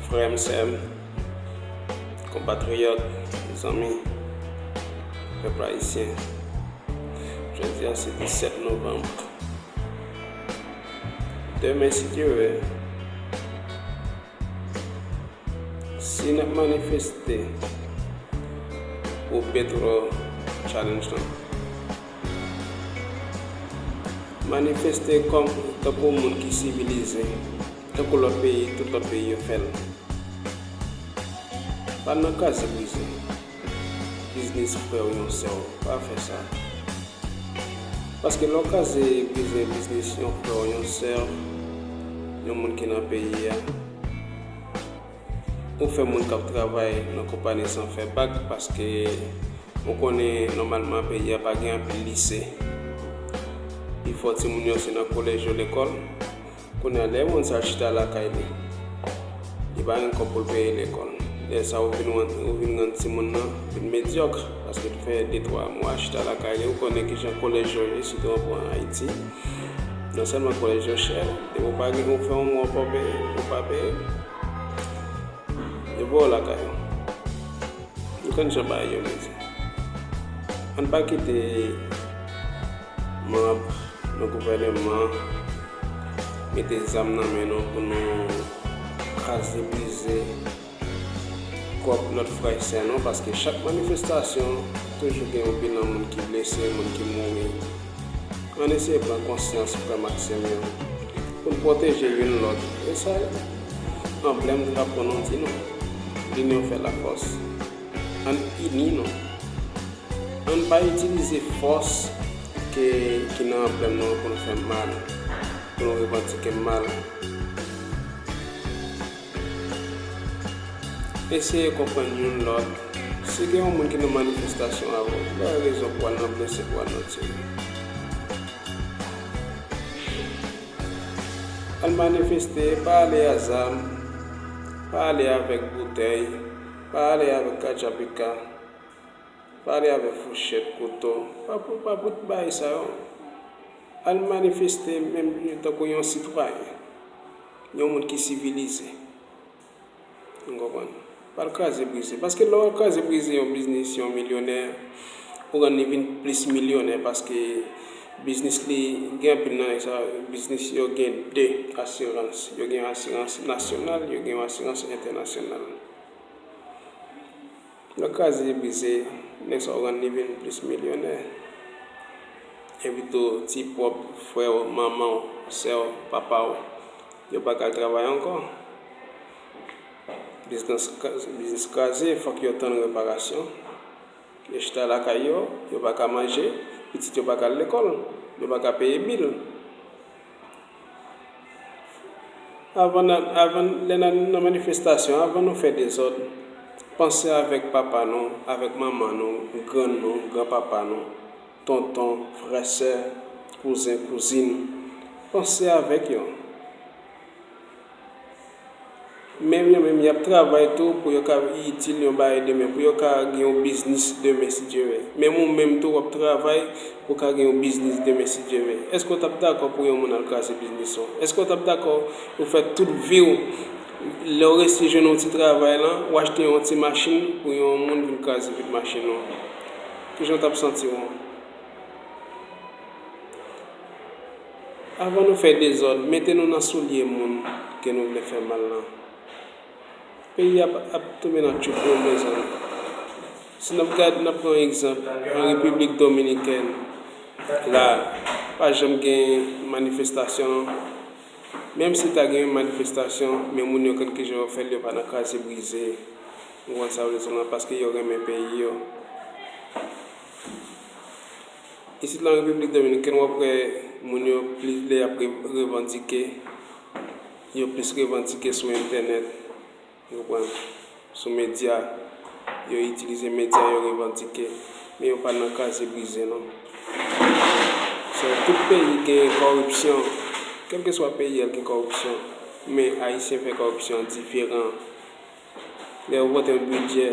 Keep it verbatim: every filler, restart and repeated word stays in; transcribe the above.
Frè m, sè m, konpatriyòt, zanmi, pèp ayisyen, jodi a se disèt novanm. Demen, si Dye vle, si n ap manifeste pou Petro Challenge lan, manifeste kòm, tankou moun ki sivilize, tankou lòt peyi, tout lòt peyi yo fè l. Pa nan kraze brize biznis frè w, yon sè w. Pa fè sa. Paske lè w kraze brize biznis yon frè w, yon sè w, yon moun ki nan peyi a, ou fè moun k ap travay nan konpayi sa fè bak, paske ou konnen nòmalman peyi a pa gen anpil lise. Pifò timoun yo se nan kolèj yo lekòl. Kounye a, lè moun sa chita lakay li, li pa gen kòb pou l peye lekòl. Lè sa, ou vin rann, ou vin rann timoun nan vin medyòk, paske l fè de twa mwa chita lakay li. Ou konnen kijan kolèj yo ye, sitou an Ayiti. Non sèlman kolèj yo chè, depi ou pa gen, ou fè yon mwa w pa peye, ou pa peye, yo voye w lakay ou. Nou konn jan bagay yo ye. Ann pa kite manm nan gouvènman mete zam nan men nou pou nou kraze brize kòb lòt frè e sè nou, paske chak manifestasyon toujou gen yon bilan moun ki blese, moun ki mouri. Ann eseye pran konsyans, frè m ak sè m yo, pou n pwoteje youn lòt. E sa anblèm drapo nou di nou, linyon fè lafòs. Ann ini nou. Ann pa itilize fòs ke, ki nan anblèm nou pou nou fè mal, pou nou revandike mal. Eseye konprann youn lòt. Si gen yon moun ki nan manifestasyon avè w, ba l rezon pou al nan blese, pou al nan tire. Al manifeste, pa ale a zam, pa ale avèk boutèy, pa ale avèk katchapika, pa ale avèk fouchèt, kouto, pa pou, pa pou bagay sa yo. Al manifeste menm tankou yon sitwayen, yon moun ki sivilize. Ou konprann? Pa al kraze brize. Paske lè w al kraze brize yon biznis, yon milyonè, ou rann li vin plis milyonè paske biznis li gen anpil nan sa, biznis yo gen de asirans. Yo gen asirans nasyonal, yo gen asirans entènasyonal. Lè w kraze brize, nèg sa w rann li vin plis milyonè. Envite w ti pwòp frè w, manman w, sè w, papa w, yo pa ka al travay ankò. Biznis, biznis kraze, fòk yo tann reparasyon. Yo chita lakay yo, yo pa ka manje, pitit yo pa ka al lekòl, yo pa ka peye bil. Avan n a, avan, lè n a nan manifestasyon, avan nou fè dezòd, panse avèk papa nou, avèk manman nou, grann nou, granpapa nou, tonton, frè, sè, kouzen, kouzin. Panse avèk yo. Menm yo menm, y ap travay tou pou yo ka itil yon bagay demen, pou yo ka gen yon biznis demen, si Dye vle. Menm ou menm tou, w ap travay pou w ka gen yon biznis demen, si Dye vle. Èske w t ap dakò pou yon moun al kraze biznis ou? Èske w t ap dakò ou fè tout vi w, lè w resi jwenn yon ti travay lan, w achte yon ti machin pou yon moun vin kraze vit machin ou? Kijan w t ap santi w? Avan nou fè dezòd, mete nou nan soulye moun ke nou vle fè mal lan. Peyi a ap, ap tonbe nan tchouk nou, mezanmi. Si n ap gad, n ap pran egzanp, an Repiblik Dominikèn, la, pa janm gen manifestasyon, non. Menm si ta gen yon manifestasyon, men moun yo konn kijan yo fè l, yo pa nan kraze brize. Ou konn sa vle di lan, paske yo renmen peyi yo. Isit lan, Repiblik Dominikèn, w ap wè moun yo plis lè y ap re-, revandike, yo plis revandike sou entènèt, ou konprann, sou medya, yo itilize medya, yo revandike, men yo pa nan kraze brize, non. So, tout peyi gen kòripsyon, kèlkeswa peyi a, gen kòripsyon, men Ayisyen fè kòripsyon an diferan. Lè yo vote yon bidjè,